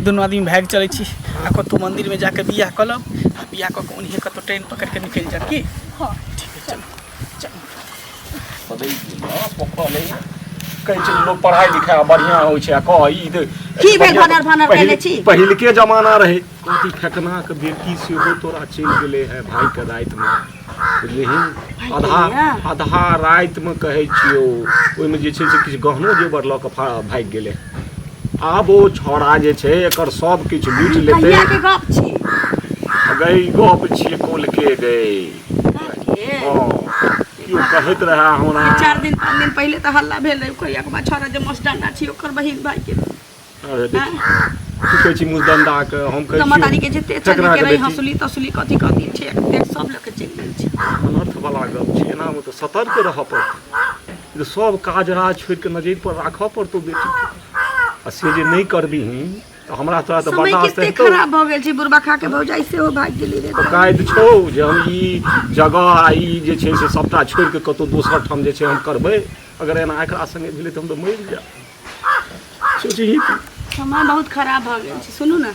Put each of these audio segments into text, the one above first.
दुनू आदमी भागि चलै छी आ कतहु मन्दिरमे जाके बियाह कऽ लेब आ बियाह कऽ कऽ ओनहिए कतहु ट्रेन पकड़ि कऽ निकलि जायब की। हँ। ठीक है, चलू चलू। बदलि गेल हँ, पप्पा नहि कहै छै लोक पढ़ाइ लिखाइ बढ़िआँ होइ छै आ कह ई तऽ की भेल भनर भनर पहिल- केने छी? पहिलके जमाना रहै। कथी फेकनाके बेटी सेहो तोरा चलि गेलै है भाइके रातिमे, बुझलिही? आधा आधा रातिमे कहै छियौ, ओहिमे जे छै से किछु गहनो जेवर लऽ कऽ भागि गेलै। आब ओ छौड़ा जे छै एकर सब किछु लूटि लेतै। कहिया के गप छी? गई गप छियै कौलके गई। हँ, केओ कहैत रहए हमरा। 4 दिन 5 दिन पहिले तऽ हल्ला भेल रहै कहिया के बाद छौड़ा जे मस्ताना छी ओकर बहिन भाई के। अरे देख, तू कहै छी मुसदंडा के, हम कहै तऽ छी मतारी के जते चकरा चली के के रही बेटी। हंसुली तसुली कथी कथी छै देख सब लऽ के चलि गेल छै। अनर्थ वाला गप छै, एनामे तऽ सतर्क रहऽ पड़तै। ई तऽ सब काज राज छोड़ि कऽ नजरि पर राखऽ पड़तौ बेटी के, आ से जे नहि करबिही तऽ हमरा तोरा तऽ समय बर्दाश्त कते हेतौ? खराब भऽ गेल छै। बुढ़बा खा के भौजाई सेहो भागि गेली रे। तऽ कायद छौ जे हम ई जगह आ ई जे छै से सबटा छोड़ि कऽ कतहु दोसर ठाम जे छै हम करबै। अगर एना एकरा सङ्गे भेलै तऽ हम तऽ मरि जायब। सोचही तू। समय बहुत खराब भऽ गेल छै। सुनू ने,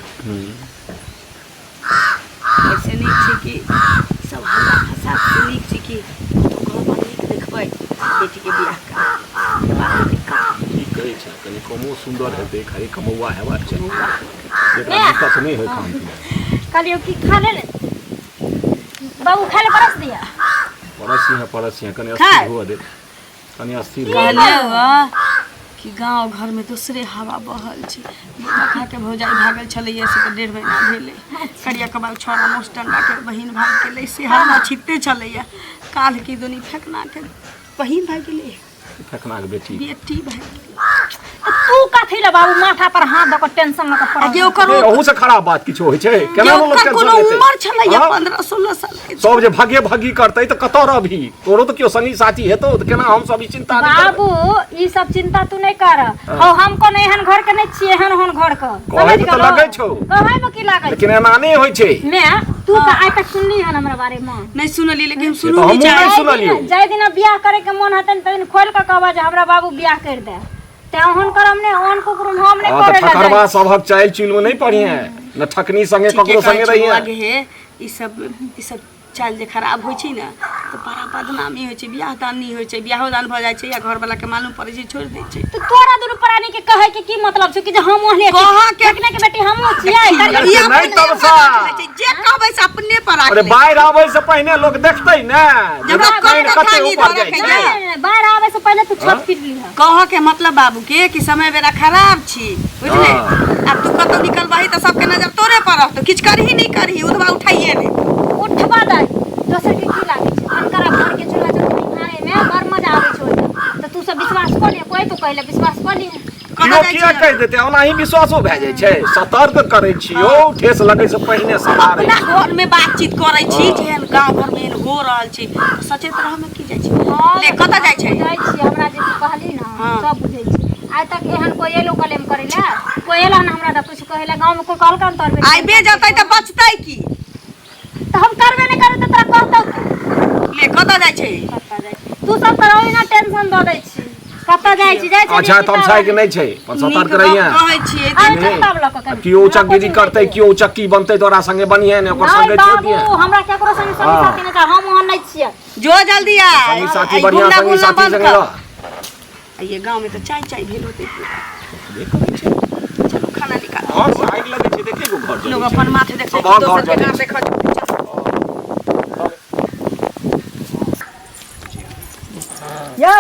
ऐसे नीक छै कि सब हल्ला फसाद से नीक छै कि कतहु घर पर नीक देखबै, बेटीके बियाह करबै, बादमे दिक्कत। की कहै छै, कनि कमो सुन्दर हेतै, खाली कमौआ हेबाक चाही, जेकरा दिक्कत नहि होइ खान पीन। कहलियौ कि खा ले ने बाबू, खा ले, परस दिया। परसिहे परसिहे, कनि अस्थिर हुअ दे, कनि अस्थिर हुअ दे। कहलियौ कि गाँव घरमे दोसरे हवा बहल छै। बुढ़ा खा के भौजाई भागल छलैया से तऽ 1.5 महीना भेलै। करिया कबाल छौड़ा मोस डंडा के बहिन भागि गेलै से हल्ला छिटते छलैया। काल्हि की दुनी फेकना के बहिन भागि गेलै। फेकना के बेटी। बेटी भागि गेलै। तऽ तू कथी ले बाबू माथा पर हाथ दऽ कऽ टेंशन लऽ कऽ आ पड़ल? जे ओकर ए, अहू से खराब बात किछो होइ छै? जे केना लोक ओकर टेंशन कोनो लेतै? उमर छलैया हँ? 15-16 साल के। सब जे भगे भगी करतै तऽ कतऽ रहबही? तोरो तऽ केओ संगी साथी हेतौ, तऽ केना हम सब ई चिंता नहि करबै? बाबू, ई सब चिंता तू नहि कर। हौ, हम कोनो एहन घर के नहि छियै, एहन ओहन घर के। कहै समझ मे तऽ गेलहो? लगै छौ। कहै मे की लागै? लेकिन एना नहि होइ छै। मैं तू तऽ आइ तक सुनली हन हमरा बारे मे? नहि सुनलियै, लेकिन हम से सुनू तऽ नहि हमहूँ चाहै। नहि सुनलियौ। जाहि दिना बियाह करे के मन हेतै तहि दिन खोलि कऽ कहबै जे हमरा बाबू बियाह करि दे। तें ओहन करम नहि, ओहन कुकुर हम नहि हँ तऽ करे लए ठकरबा जाइ छी। सभक चालि चुलमे नहि पढ़िहे न, ठकनी संगे ठीके ककरो कहै संगे छौ रहिहे। बौआ गे। हे, ई सब चालि जे खराब होइ छै ने तऽ बड़ा बदनामी होइ छै। बियाह दान नहि होइ छै, बियाहो दान भऽ जाइ छै या घरवला के मालूम पड़ै छै, छोड़ि दै छै। तऽ तोरा दुनू प्राणी के कहै के की मतलब छौ कि जे हम ओहने छी? कहऽ के- ठकने के बेटी हमहूँ छियै। ई नहि अपने तमसा। पर राखि लै छै। जे कहबै से अपने पर राखि अरे लै छै। बाढ़ि आबै से पहिने लोक देखतै ने जे जब पानि कते कते थाली ऊपर धरऽ जाइ के छै। जा। नहि, नहि, बाढ़ि आबै से पहिले तू छत पीट लिहऽ। कहऽ के मतलब बाबू के कि समय बेरा खराब छी, बुझले? हँ। आब तू कतौ निकलबही तऽ सबके नजर तोरे पर रहतौ। किछु करही नहि करही, उधबा उठाइए नहि। उठबा दै, दोसर के की लागै छै? अनकरा घर के चूल्हा चौकी निहारे मे बड़ मजा आबै छै ओहिमे। तऽ तू सब विश्वास कऽ लिह, कोइ तो कहले विश्वास कऽ लिह। कतऽ केओ जाइ किया छी? कहि देतै? ओनाही विश्वासो भए जाइ छै। सतर्क करै छियौ, ठेस लगै से पहिने सवारै अपना छी। घर में बातचीत करै छी। हँ। जेहन गाँव घर में एहन हो रहल छै, सचेत रहऽ में की जाइ छै? हँ, ले, कतऽ जाइ छै? बुझै छियै, हमरा जे तू कहली ने हँ। सब बुझै छी। आइ तक एहन कोइ एलो क्लेम करै लए? कोइ एला ने हमरा तऽ किछु कहै लए? गाँवमे कोइ कहलकै तोहर बेटी? आइबे जेतै तऽ बचतै की? तऽ हम करबे नहि करबै तऽ तोरा कहतौ की? ले, कतऽ जाइ छै? कतऽ जाइ छी? तू सब तऽ ओहिना टेंशन दऽ दै छी। कतऽ जाइ छी, जाइ छी। अच्छा, तमसाय के नहि छै, पर नीक सतर्क गप रहिए। कहै छियै। अरे नहि। किताब लऽ कऽ कनि। केओ हमरा उचकगिरी कोचिंग करतै, जाइके। केओ उचक्की बनतै, तोरा संगे बनिहे ने, ओकर नहि संगे छोड़ि बाबू दिहे। हमरा केकरो संगे संगी हँ। साथी नहि छै, हम ओहन नहि छियै। जो जल्दी आ। संगी साथी आ ई बढ़िआँ घुमना संगी घुमना साथी बंद संगे कर। रह। आ ये गाँव में तऽ चाय चाय भेल होतै पूरा। जे करै छै। चलू, खाना निकालू। घर से आगि लगै छै, देखै गो घर जरै लोग छै। अपन माथे देखै छै, सभक घर दोसर के जरै गाँव छै। देखऽ। यौ।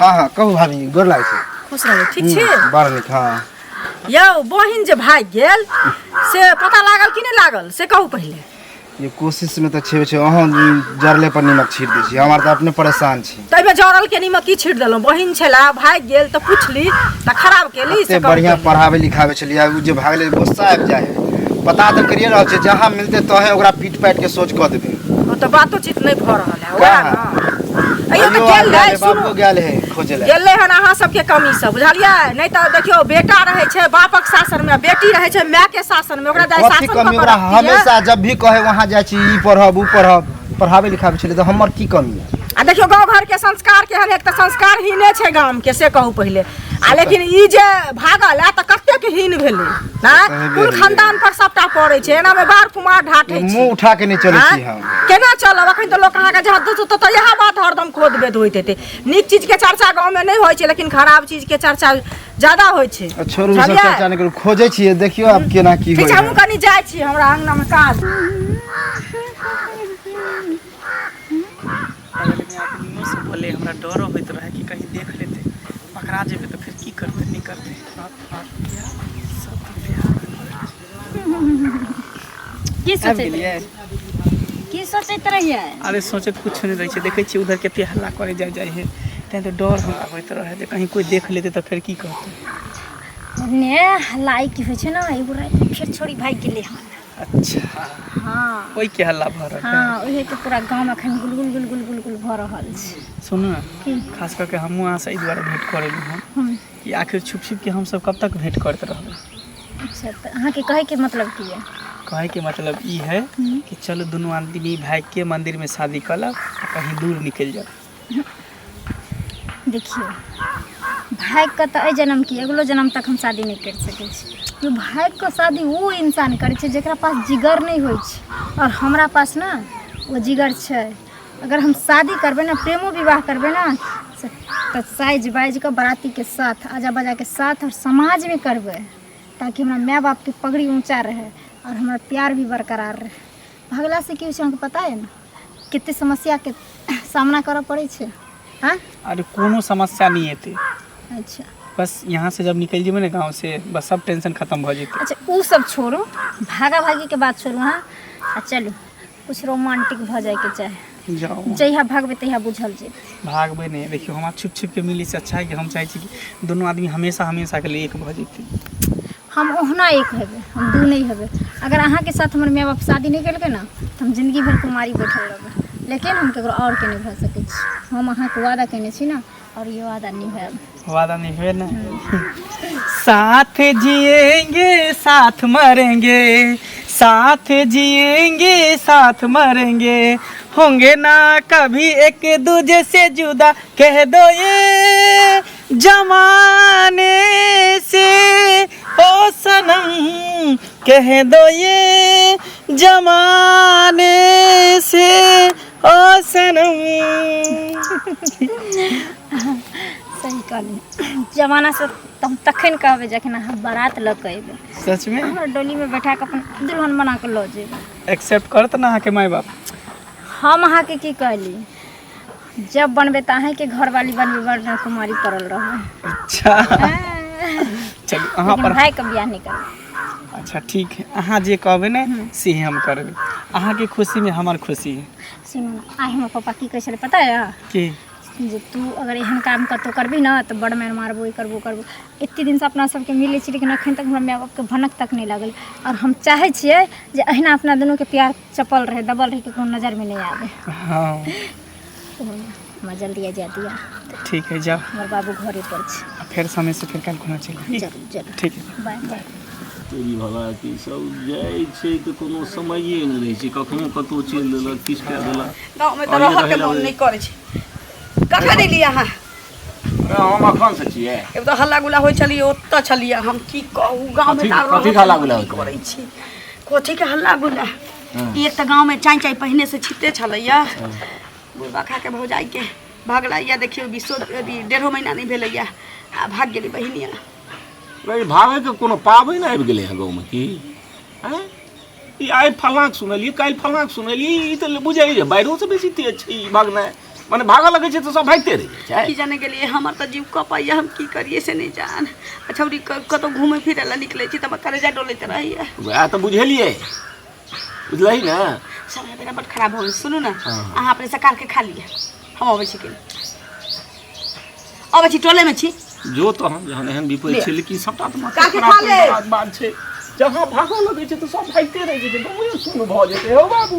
हँ हँ, कहू भाभी, गोर लागै छी। खुश रहू, ठीक छी? बड़ नीक, हँ। यौ, बहिन जे भागि गेल से पता लागल कि नहि लागल, से कहू पहिले। ये कोशिश में तऽ छेबे छै, अहाँ जरले पर नीमक छीट दै छी, हम आर तऽ अपने परेशान छी। ताहिमे जरल के नीमक की छीट देलहुँ? बहिन छला, भागि गेल तऽ पुछली तऽ खराब केली कते से कहू बढ़िया पहिले। पढ़ाबै लिखाबै छलियै, उ जे भागलै गुस्सा आबि जाइ है। पता तऽ करिए रहल छै, जहाँ मिलतै तहे ओकरा पीट पाटि के सोच कऽ देबै। ओ तऽ बातोचीत नहि भऽ रहल है वएह कहाँ? ने। अइयो तऽ अइयो गेल आब रहै, गेल है, सुनू। बाबुओ गेल है खोजै लए। गेलै हन अहाँ सबके कमीसँ, बुझलियै? नहि तऽ देखियौ, बेटा रहै छै बापक शासनमे, बेटी रहै छै मायके शासनमे। ओकरा दाइ कथी शासन कमी कऽ कऽ ओकरा? रखतियै। हमेशा जब भी कहे वहाँ जाइ छी, ई पढ़ब उ पढ़ब, पढ़ाबै लिखाबै छलै तऽ हमर की कमी है? आ देखियौ, गाँव घरके संस्कार केहन? एक तऽ संस्कारहीने छै गामके, से कहू पहिले। आ लेकिन ई जे भागल है तऽ कतेक हीन भेलै ना कुल खानदान पर सबटा पड़ै छै एना मे बार कुमार ढाठै छै मुंह उठा के नहीं चलै छी हम केना चलब अखन तऽ लोक अहाँके जहाँ दोस्त तऽ इएह बात हरदम खोद बेद होइत हेतै नीक चीज के चर्चा गाँवमे नहि होइ छै लेकिन खराब चीज के चर्चा ज्यादा होइ छै छोड़ू सब चर्चा नहि करू खोजै छियै देखियौ आब केना की होइ ठीक छै हमहूँ कनि जाइ छी हमरा अङ्गनामे काज बोले हमरा डरो होइत रहै कि कहीं देख लेतै पकड़ा जेबै तऽ फेर की करतै नहि करतै की आबि सोचैत गेलियै की सोचैत रहियै अरे सोचैत कुछ नहि रहै छै देखै छियै उधर कते हल्ला करे जाइ जाइ है तैं तऽ डर हमरा होइत रहै जे कहीं कोइ देख लेतै तऽ फेर की कहतै ने हल्ला की होइ छै ने एगो राति फेर छोड़ी भागि गेलै हन अच्छा हँ ओहिके हल्ला भऽ रहल है हँ ओहे के पूरा गाँव एखन गुलगुल गुलगुल गुलगुल भऽ रहल छै सुनू ने खास कऽ के हमहूँ अहाँसँ एहि दुआरे भेँट करै हँ कि आखिर छुप छुप के हमसब कब तक भेंट करते रहबै अच्छा तऽ अहाँके कहैके मतलब की यऽ कहैके मतलब ई है कि चलो दुनू आदमी भागि के मंदिर में शादी कऽ लब आ कहीं दूर निकलि जाओ देखियौ भागि कऽ तऽ एहि जन्म की अगिलो जन्म तक हम शादी नहि करि सकै छी यो भागि कऽ शादी ओ इंसान करै छै जकरा पास जिगर नहि होइ छै आओर हमरा पास ने ओ जिगर छै अगर हम शादी करबै ने प्रेमो विवाह करबै ने तऽ साजि बाजि कऽ बरातीके साथ आजा बाजाके साथ आओर समाजमे करबै ताकि हमरा माय बापके पगड़ी ऊँचा रहै आओर हमर प्यार भी बरकरार रहै भगलासँ की होइ छै अहाँके पता यऽ ने कते समस्याके सामना करऽ पड़ै छै आँय अरे कोनो समस्या नहि एतै अच्छा बस यहाँ से जब निकलि जेबै ने गाँव से बस सब टेंशन खत्म भऽ जेतै अच्छा ओ सब छोड़ू भागा भागीके बात छोड़ू अहाँ आ चलू कुछ रोमांटिक भऽ जाइके चाही जाउ जहिया भागबै तहिया बुझल जेतै भागबै नहि देखियौ हमरा छुप छुप के मिलै से अच्छा है कि हम चाहै छी कि दुनू आदमी हमेशा हमेशा के लिए एक भऽ जेतै हम ओहुना एक हेबै हम दू नहि हेबै अगर अहाँके साथ हमर माय बाप शादी नहि केलकै ने तऽ हम जिन्दगी भरि कुमारी बैठल रहबै लेकिन हम ककरो आओरके नहि भऽ सकै छी हम अहाँके वादा केने छी ने आओर ई वादा निभायब वादा निभे ना साथ जिएंगे साथ मरेंगे साथ जिएंगे साथ मरेंगे होंगे ना कभी एक दूजे से जुदा कह दो ये जमाने से ओ सनम कह दो ये जमाने से ओ सनम सही कहलियै जमाना से तऽ हम तखन कहबै जखन अहाँ बारात लऽ कऽ अयबै सच में हमरा डोलीमे बैठा कऽ अपन दुल्हन बना कऽ लऽ जेबै एक्सेप्ट करत ना अहाँके माय बाप हम अहाँके की कहली जब बनबै तऽ अहीँके घरवाली बनबै वरना कुमारी पड़ल रहबै अच्छा चलू अहाँ लेकिन पर भाइके बियाह नहि करबै अच्छा ठीक है अहाँ जे कहबै ने से हम करबै अहाँके खुशीमे हमर खुशी है सुनू ने आइ हमर पापा की कहै छलै पता यऽ की जे तू अगर एहन काम कतहु करबही ने तऽ बड़ मारि मारबो ई करबो करबो एते दिनसँ अपना सबके मिलै छी लेकिन अखन तक हमरा माय बापके भनक तक नहि लागल आओर हम चाहै छियै जे अहिना अपना दुनूके प्यार चपल रहै दबल रहै ककरो नजरमे नहि आबै हँ हमरा जल्दी आ जाय दिअ ठीक है जाओ हमर बाबू घरे पर छै फेर समय से फिर काल्हि खुना चलि जरूर जरूर ठीक है बाय बाय तोरी भला की सब जाइ छै तऽ कोनो समये नहि रहै छै कखनो कतहु चलि देलक किछु कए देलक गाँवमे तऽ और ये रहऽके रहै मोन लए नहि करै छै कखन एलियै अहाँ अरे हम अखन से छियै एगो तऽ हल्ला गुल्ला होइ छलियै ओतऽ छलियै हम की कहू गाँवमे कथी- तऽ आब कथी रहऽके हल्ला मोन गुल्ला नहि होइत करै छी कथीके हल्ला गुल्ला एक तऽ गाँवमे चाँइ चाँइ पहिने से छिते छलैया बुढ़बा खाके भौजाइके भगलैया देखियौ बीसो अथी डेढ़ो महीना नहि भेलैया आ भाग गेलै बहिनिया रे भागैके कोनो पाबनि आबि गेलै हँ गाँवमे की आँय ई आइ फल्लाँके सुनलियै काल्हि फल्लाँके सुनलियै ई तऽ बुझाइए जे बाढ़िओसँ बेसी तेज छै ई भागनाइ मने भागऽ लगै छै तऽ सब भागिते रहि जाइ छै की जाने गेलियै हमर तऽ जीव कपैया हम की करियै से नहि जान आ छौड़ी कतहु घूमै फिरै लए निकलै छी तऽ हमर करेजा डोलैत रहैया वएह तऽ बुझेलियै बुझलही ने समय बेरा बड खराब हो गेल सुनू ने हँ। अहाँ अपने सकार के खा लिअ हम अबै छी कनि अबै छी टोलेमे छी जो तहन जहन एहन विपरीत छै लेकिन सबटा तऽ माथा काकी खराब खा ले। करै बला बात छै जहाँ भागऽ लगै छै तऽ सब भागिते रहि जाइ छै गाँवे सुन भऽ जेतै हौ बाबू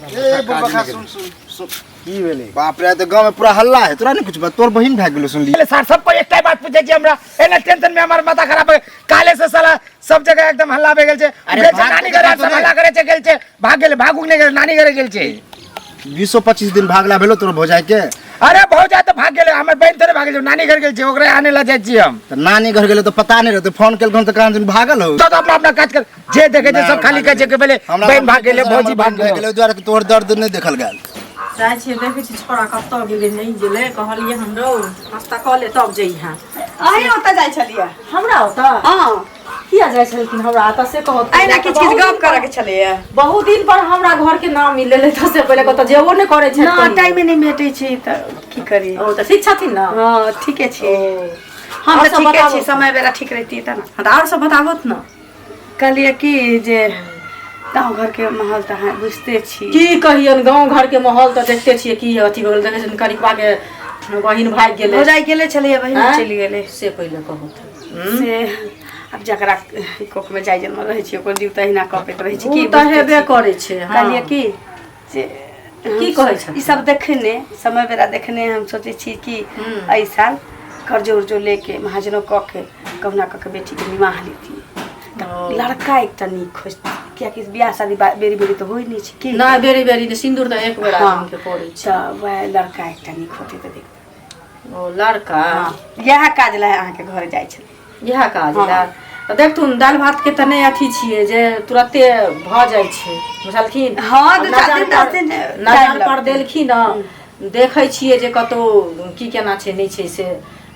ए बुढ़बा सुन सुन सुन की भेलै बाप रे तऽ गाँव में पूरा हल्ला है तोरा नहीं कुछ बात तोर बहिन भाग गेलो सुनली सर सबको एकटा बात पूछे छी हमरा एना टेंशन में हमर माथा खराब है काले से साला सब जगह एकदम हल्ला भए गेल छै अरे गेल छै भाग नानी के घरे तऽ सब नहि। हल्ला करे छै गेल छै भाग गेल भागु नहि गेल नानी घरे गेल छै 20-25 दिन भागला भेलो तोरा भौजाई के। अरे भौजा तऽ भाग गेलै, हमर बहिन थोड़े भाग गेलै, नानी घर गेल छै, ओकरे आने ला जाइ छी हम। तऽ नानी घर गेलै तऽ पता नहि रहतै, फोन केलखुन तऽ कहाँ दिन भागल हो। तऽ अपना अपना काज कर, जे देखै छै सब खाली कहै छै कि पहिले हमरा बहिन भाग गेलै, भौजी भाग गेलै। गेलै, ओहि दुआरे कि तोहर दर्द नहि देखल गेल। जाइ छियै, देखै छियै छोड़ा कतऽ गेलै नहि गेलै। कहलियै हम रौ नाश्ता कऽ ले तब जइहें। अहीं ओतऽ जाइ छलियै? हमरा ओतऽ? हँ। किया जाइ छलखिन हमरा ओतऽ से कहत? अहिना किछु किछु गप करऽ के छलैया। बहुत दिन पर हमरा घर के नाम मिललै तऽ से पहिले कतऽ जेबो नहि करै छै। ना, टाइमे नहि भेटै छै तऽ की करी। ओ तऽ ठीक छथिन ने? हँ, ठीके छी हम। आओर तऽ सब ठीके बताबू। छी, समय बेरा ठीक रहितियै तऽ ने। हँ, तऽ आओर सब बताबत ने। कहलियै कि जे गाँव घरके माहौल तऽ अहाँ बुझिते छी। की कहियन, गाँव घर के माहौल तऽ देखते छियै की अथी भऽ गेल। देखै छियनि करिकबा के बहिन भागि गेलै। भौजाइ गेले छलैया, बहिन आँय? चलि गेलै। से पहिले कहू से आब जकरा कोखमे जाइ जन्म रहै छै ओकर जीव तऽ अहिना कपैत रहै छै। ओ की तऽ बुझिते हेबे छी। करै छै। हँ। कहलियै कि जे की कहै छथिन? ई सब देखने समय बेरा देखने हम सोचै छी कि एहि साल कर्जो उर्जो लेके महाजनो कऽ के कहुना कऽ के बेटीके निमाह लेती, तऽ लड़का एकटा नीक खोजती, कियाकि बियाह शादी बेरी बेरी तऽ होइ नहि छै की। नहि, बेरी बेरी नहि, सिन्दूर तऽ एक बेर हँ। आदमी के पड़ै छै। तऽ वएह लड़का एकटा नीक होतै तऽ देखबै। ओ लड़का। हँ, इएह काज लए अहाँके घर जाइ छलै। इएह काज हँ। लए तऽ देखथुन, दालि भात के तऽ नहि अथी छियै जे तुरते भऽ जाइ छै, बुझलखिन? हँ, आब दू चारि दिन, नजर पर 10 दिन टाइम नजर पर लगतै। देलखिन हँ, देखै छियै जे कतहु की केना छै नहि छै, से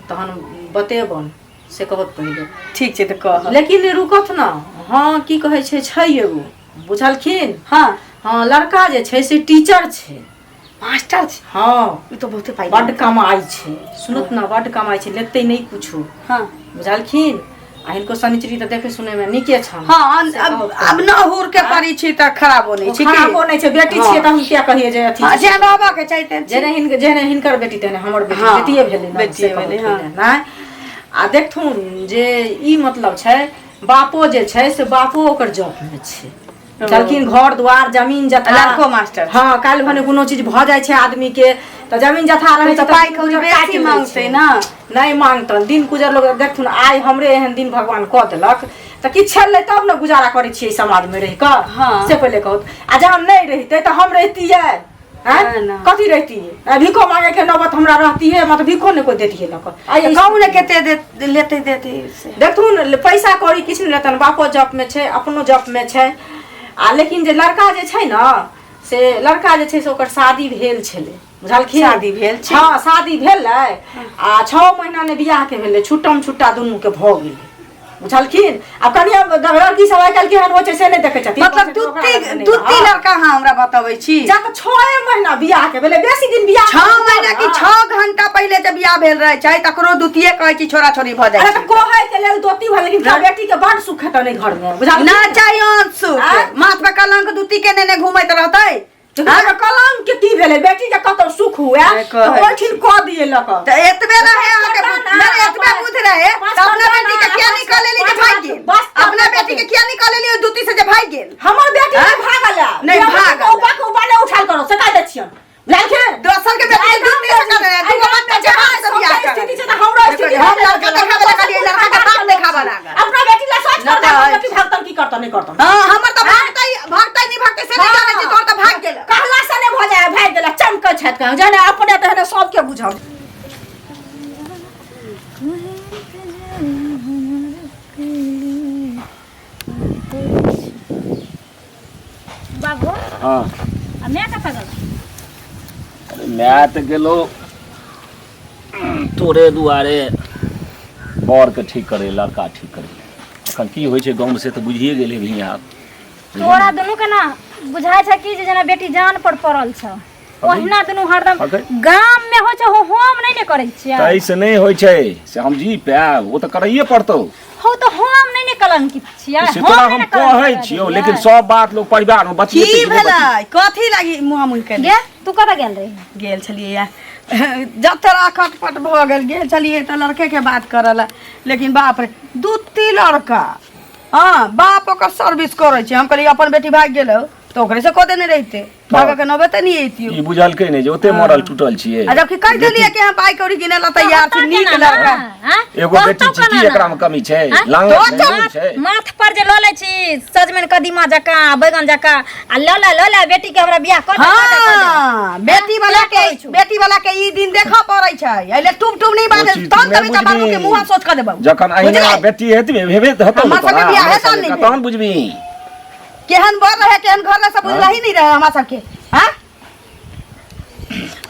तहन बतेबन, से कहत पहिले। ठीक छै, तऽ कहब। लेकिन रुकत ने। हँ, की कहै छै, छै एगो, बुझलखिन? हँ। हँ, लड़का जे छै से टीचर छै। मास्टर छै? हँ। ई तऽ बहुते पाइ बड्ड कमाइ छै, सुनत ने, बड्ड कमाइ छै, लेतै नहि कुछो। हँ। बुझलखिन? आ हिनको शनिचरी तऽ देखै सुनैमे नीके छनि। हँ। से अब कहब। आब न हुर के पड़ी छी तऽ खराबो नहि छै की? खराबो नहि छै, बेटी छियै तऽ हम किया कहियै जे अथी हँ, छै। जे रहबाक चाही तेहन छै। जेहने हिनकर बेटी तेहने हमर बेटी। हँ, बेटिए भेलै ने। बेटिए से कहब भेलै, हँ। पहिले, नहि आ देखथुन जे ई मतलब छै, बापो जे छै से बापो ओकर जॉबमे छै, बुझलखिन? घर द्वार जमीन जथा। लड़को मास्टर छै। हँ, काल्हि भने कोनो चीज भऽ जाइ छै आदमी के तऽ जमीन जथा रहै तऽ छै, पाइ दिन कौड़ी गुजर बेसी काटि लै मांगतै छै। ने। नहि मांगतन, दिन गुजर लोग देखथुन, आइ हमरे एहन दिन भगवान कऽ देलक तऽ किछु छलै तब ने गुजारा करै छियै समाजमे रहि कऽ। हँ। से पहिले कहू, आ जहन नहि रहितै तऽ हम रहितियै? आँय? नहि, नहि। कथी रहितियै? आ भीखो मांगे के नौबत हमरा रहतियै, मतलब भीखो नहि कोइ देतियै लऽ कऽ। तऽ कहू ने कते लेतै देतै से। देखथुन, पैसा कौड़ी किछु नहि लेतनि, बापो जॉबमे छै, अपनो जॉबमे छै। आ लेकिन जे लड़का जे छै ने, से लड़का जे छै से ओकर शादी भेल छलै, बुझलखिन? शादी भेल छै? हँ, शादी भेलै आ 6 महीना ने बियाहके भेलै, छुट्टम छुट्टा दुनूके भऽ गेलै, बुझलखिन? आब कनिया लड़की सब आइ काल्हि केहन होइ छै से नहि देखै छथिन। मतलब दूती लड़का अहाँ हमरा बतबै छी? जा तऽ 6 महीना बियाह के भेलै, बेसी दिन बियाह 6 महीना की 6 घंटा पहिले जे बियाह भेल रहै छै तकरो द्वितीय कहै छी छोरा छोरी भऽ जाइ अरे तऽ छै। कहै के लेल दोती भेल, लेकिन तोरा बेटी के बड सुख हेतौ नहि घर में, बुझलखिन? ना चाहिए अंशु आँय? माथ पे कलंक दूती के नेने घूमैत रहतै। तऽ कलंक के की भेलै? बेटी के कतौ सुख हुए नहि तऽ कहै ओहिठिन कऽ दियै लऽ कऽ। तऽ एतबे रहे अहाँके बुद्धि, नहि एतबे बुद्धि रहे तऽ अपना बेटी के किया निकाल लेली जे भागि गेल? अपना बेटी के किया निकाल लेली ओहि दूती से जे भागि गेल? हमर बेटी नहि भागल है। नहि भागल। उबा के उबा नहि उठाल करो, से कह दै छियन, बुझलखिन? दोसर के बेटी के दूती से कर रहे, दूगो बच्चा जवान से बियाह कर। स्थिति छै तऽ हमरो स्थिति। हम लड़का देखाबे लगलियै, लड़का के बाप देखाबे लागल। अपना बेटी ला सोच नहि कर, तऽ हमर बेटी भागतन की करतन नहि करतन। हँ, हमर तऽ भागतै भागतै नहि भागतै से नहि जानै छी, तोहर तऽ भागि गेल। कहला से नहि भऽ जाय, भागि गेल चमकै छथि कहाँ जेहने अपने तेहने सबके बुझल। बाबू। हँ। आ माय कतऽ गेल? अरे माय तऽ गेलो तोरे दुआरे बरके ठीक करे, लड़का ठीक करे। एखन की होइ छै गाँवमे से तऽ बुझिए गेलै भी आब। तोरा दुनू के ना बुझाइ छै कि जे जेना बेटी जान पर पड़ल छौ, ओहिना दुनू हरदम अगर- गाम में होइ छै, हो हम नहि ने करै छियै। ताहिसँ नहि होइ छै से हम जी पायब, ओ तऽ करैए पड़तौ। हो तऽ हम नहि ने कलंकित छियै? से तोरा नहि हम ने कलंक कहै लगा छियौ देलियै। लेकिन सब बात लोक परिवारमे की बतियेतै कि नहि भेलै? बतियेतै? कथी लागी मुँह मुँह केने गे, तू कतऽ गेल रही? गेल छलियै या जब तोरा खटपट भऽ गेल, गेल छलियै तऽ लड़के के बात करऽ लए, लेकिन बाप रे, दू ती लड़का, हँ, बाप ओकर सर्विस करै छै। हम कहलियै अपन बेटी भागि गेल हौ। तऽ ओकरे से कऽ देने रहिते भागऽ के नौबते नहि अइतियो। ई बुझलकै नहि जे ओते मरल टूटल छियै। आ जबकि कहि देलियै कि हम पाइ कौड़ी गिनै ला तैयार छी, नीक लड़का। एगो बेटी छी, की एकरा में कमी छै? लांगड़ नहि छै। माथ पर जे लऽ लै छी सजमनि कदीमा जकाँ बैगन जकाँ आ लऽ ले लऽ ले बेटी के हमरा बियाह कऽ दे, कऽ दे, कऽ दे। हाँ, बेटी वाला से के कहै छौ। बेटी वाला के ई दिन देखऽ पड़ै छै, एहिले टूब टूब नहि बाजल ओ चीज तहन नहि तभी तऽ बाबू के बुझबही। मुँह सोच कऽ देबौ। जखन अहिना बुझलै? बेटी हेतै हेबे तऽ हेतौ हमर ने सबके तोरा, बियाहे हमरा तहन सबके नहि भेल। तहन बुझबही। केहन बर रहे केहन घर रहे सब बुझलही नहि रहे हमरा सबके। हाँ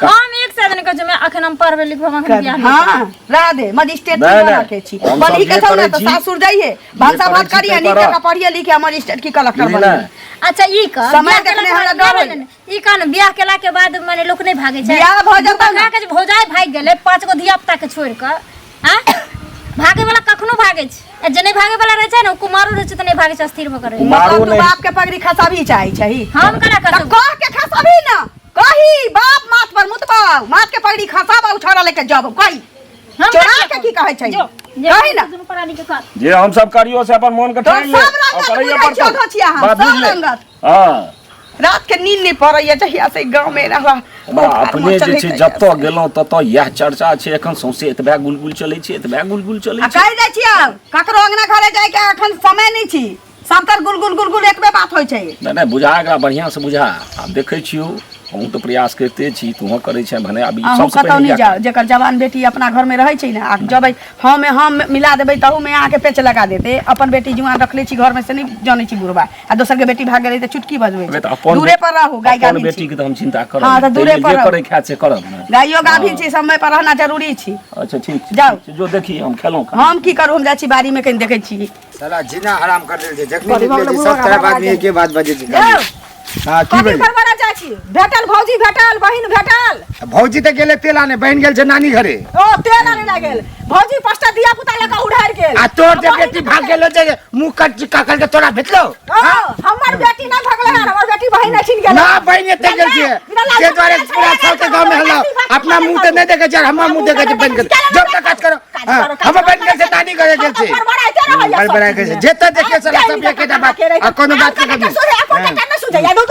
हम एक साल नहि कहै छी, अखन हम पढ़बै लिखबै, हम अखन बियाह नहि हाँ राधे मजिस्ट्रेट नहि, नहीं नहि। बना के छी हम सब बनही के जे छौ ने करै तऽ छी, सासुर जाइए भानसा करै भात छी करिए ताहि नीक पर जकाँ पढ़िए लिखे मजिस्ट्रेट की कलेक्टर बुझली बनिहे। ने? अच्छा ई कह समय बियाह देखने केला के हमरा बाद- डर नहि, नहि, नहि, ई कह ने बियाह केला के बाद माने लोक नहि भागै छै। बियाह भऽ जेतौ ने। कका के जे भौजाइ भागि गेलै 5 गो धिया पुता के छोड़ि कऽ, आँ? भागे वाला कखनो भागे छै आ जे नहि भागे वाला रहै छै ने ओ कुमारो रहै छै तऽ नहि भागे छै, अस्थिर भऽ कऽ रहै छै। कुमारो मतलब तू नहि। बाप के पगड़ी खसाबी चाहै छही? हम केना तऽ खसब? कह के खसाबी ना, कही बाप माथ पर मुतबाउ, माथ के पगड़ी खसाबाउ, छोड़ा लेके जाब कही। हम चोरा कथी के की कहै छै? जो जे कही ना। दुनू प्राणी के कर। जे हम सब करियो से अपन मन के तोर ठानि ले सब रंगत और करैये बुझै छियौ पड़तौ। धोछिया हम, बात सब बुझले? रंगत। हाँ। रात के नींद नहीं पड़ैया जहिया से गाँव में रहला। हमरा अपने जे छै जतऽ गेलहुँ ततऽ इएह चर्चा छै एखन, सौंसे एतबे गुलगुल चलै छै, एतबे गुलगुल चलै आ छै। कहि जाइ छियै ककरो अंगना घरे जाइके एखन समय नहि छी, सबतर गुलगुल गुलगुल एकबे बात होइ छै। नहि नहि, बुझा एकरा बढ़िआँ से बुझा। आब देखै छियौ, हमहूँ तऽ प्रयास करिते छी, तूहो करै छेँ भने। आब ई अहूँ सबसँ कतौ पहिने नहि इएह जाउ, जेकर जवान बेटी अपना घर में रहै छै ने, आ जबै हम हम मिला देबै तहू में अहाँके पेच लगा देते। अपन बेटी जुआन रखले छी घर में से नहि जानै छी बुढ़बा, आ दोसर के बेटी भाग गेलै तऽ चुटकी बजबै अबे छै। तऽ अपन दूरे पर रहू, गाय अपन गाभिन छी। बेटीके तऽ हम चिन्ता करब। हाँ, तऽ ताहि दूरे लेल पर जे रहू। करै खायत से करब ने। गाइयो गाभिन छी, समय पर रहना जरूरी छी। अच्छा ठीक छै। जाउ। ठीक छै, जो देखी, हम खेलहुँ खाना। हम की करू, हम जाइ छी बाड़ी में कनि देखै छी। साला जीना हराम कर देल छै, जखनी निकले छै सब तरफ आदमी एके बात बजै छै खाली। हाँ की कथी भेलै? बड़बड़ा जाइ छी? भेटल भौजी, भेटल बहिन, भेटल। भौजी तऽ गेलै तेल आने, बहिन गेल छै नानी घरे। ओ तेल आने लागल भौजी, 5टा धिया पुता लऽ कऽ उड़ारि गेल। आ तोर जे बेटी भाग गेलो जे मुंह कट काकल के तोरा भेटलो? ओ हमर बेटी नहि भगलै हन, हमर बेटी बहिन एठिन गेल। ना बहिन एते गेल छै से दुआरे पूरा सबके गाँव में हल्ला। अपना मुंह तऽ नहि देखै छै, हमर मुंह देखै छै। बहिन गेल जब तक काज करो। हाँ, हमर बहिन गेल छै नानी घरे गेल छै। बड़बड़ाइ गेल छै, जतऽ देखियौ साला सब एकेटा बात आ कोनो बात के कमी।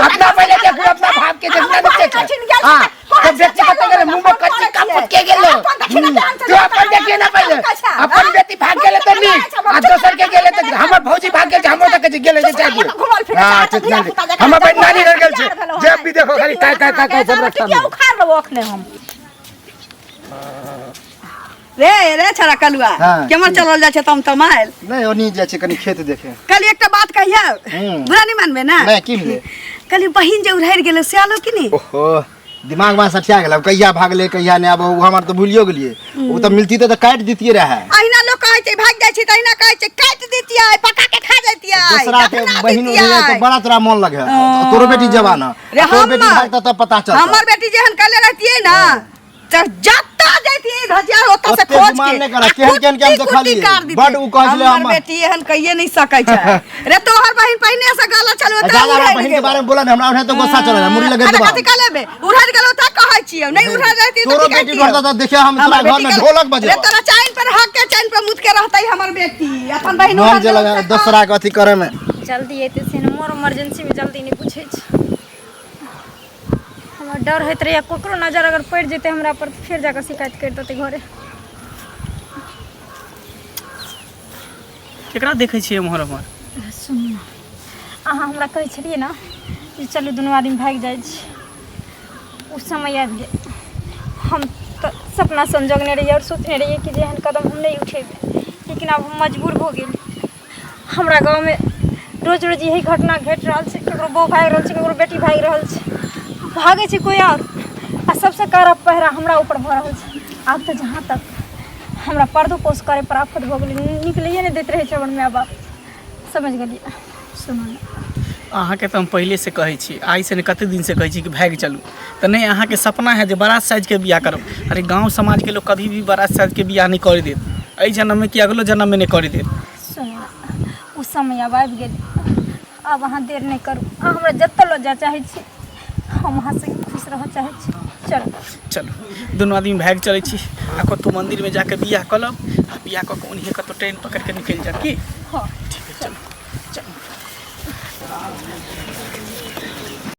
अपना पहिले देखू, अपना भाव के देखना नहीं देखे। हाँ तो व्यक्ति कतऽ गेलै, मुंह में कच्ची कपूत के गेलो। तू अपन देखिए ना पहिले, अपन बेटी भाग गेलै तऽ नीक आ दोसर के गेलै तऽ हमर भौजी भाग गेल छै, हमर तऽ कहै छै गेलै जे चाहे। हाँ ठीक नानी, हमर बहिन नानी घर गेल छै। जब भी देखो खाली काय काय काय काय सब रास्ता में। उखाड़ लेबो अखने हम। रे रे छड़ा कलुआ। हाँ, केम्हर चलल जाइ छै तम तमायल? नहि, ओनी जाइ छै कनि खेत देखे। कल एकटा बात कहियौ? हम्म। बुरा नहीं मानबे ना? नहि, की भेलै? कल बहिन जे उड़ारि गेलै से आलो कि नहि? ओहो, दिमाग में सठिया गेल, अब कहिया भागले कहिया नहि, आब ओ हमर तऽ भूलियो गेलियै। ओ तऽ मिलती तऽ काटि दितियै रहए। अहिना लोक कहै छै भागि जाइ छै तऽ अहिना कहै छै काटि दितियै, पका के खा जैतियै, दोसरा के दफना बहिन दितियै। उड़े तऽ बड़ा तोरा मन लगे। तोरो बेटी जवान है, रे तोर बेटी हमर- भागता तऽ पता चलता। हमर बेटी जेहन कले रहतियै ना तऽ जत्ता जैतियै धजिया ओतऽ से ओते खोज गुमान के नहि करऽ, आ केहन केहन के हम कुट्टी कुट्टी देखलियै। काट दितियै। बड उ कहै छलै हमर हमर- बेटी एहन कहिए नहि सकै छै। रे तोहर बहिन पहिने से गलत छल, ओतऽ ज्यादा हमरा उड़ारि बहिन के गेल। बारे में बोला ने, हमरा ओनाहिते गुस्सा चढ़ल है, मुड़ी लगे अरे देबा। कथी कहले बे? उड़ारि गेल ओतऽ कहै छियौ, नहि उड़ारि रहती तऽ तोरो की बेटी कहितियौ? बढ़ता तऽ देखिए हम तोरा हमर घर में बेटी ढोलक रे बजेबो। तोरा चाइन पर हक के चाइन पर मुद के रहतै हमर बेटी, अपन बहिन मन उड़ारि जे गेल लगे ओतऽ। दोसरा के अथी करे में। जल्दी एतै से ने, मोर इमरजेंसी में जल्दी नहि पूछै छै। हमर डर होइत रहैए ककरो नजर अगर पड़ि जेतै हमरा पर तऽ फेर जाकऽ शिकायत करि देतै घरे। केकरा देखै छियै एम्हर ओम्हर? सुनू ने, अहाँ हमरा कहै छलियै ने जे चलू दुनू आदमी भागि जाइ छी, ओ समय आबि गेल। हम तऽ सपना संजोगने रहियै आओर सोचने रहियै कि जे एहन कदम हम नहि उठेबै, लेकिन आब हम मजबूर भऽ गेली। हमरा गाँवमे रोज रोज यही घटना घटि रहल छै, ककरो बहू भागि रहल छै, ककरो बेटी भागि रहल छै, भागै छै कोइ आओर आ सबसँ कड़ा पहरा हमरा ऊपर भऽ रहल छै। आब तऽ जहाँ तक हमरा पर्दो पोस करै पर आफत भऽ गेलै, निकलैए नहि दैत रहै छै हमर माय बाप। समझि गेलियै? सुनू ने, अहाँके तऽ हम पहिलेसँ कहै छी, आइसँ नहि कतेक दिनसँ कहै छी कि भागि चलू, तऽ नहि, अहाँके सपना है जे बड़ा साइजके बियाह करब। अरे गाँव समाजके लोक कभी भी बड़ा साइजके बियाह नहि करै देत, एहि जन्ममे कि अगिलो जन्ममे नहि करै देत। सुनू ने, ओ समय आब आबि गेल, आब अहाँ देर नहि करू। अहाँ हमरा जतऽ लऽ जाय चाहै छी, हम अहाँ संगे खुश रहऽ चाहै छी। चलू चलू, दुनू आदमी भागि चलै छी आ कतहु मन्दिरमे जाके बियाह कऽ लेब आ बियाह कऽ कऽ ओनहिए कतहु ट्रेन पकड़िके निकलि जायब की? हँ ठीक है, चलू चलू।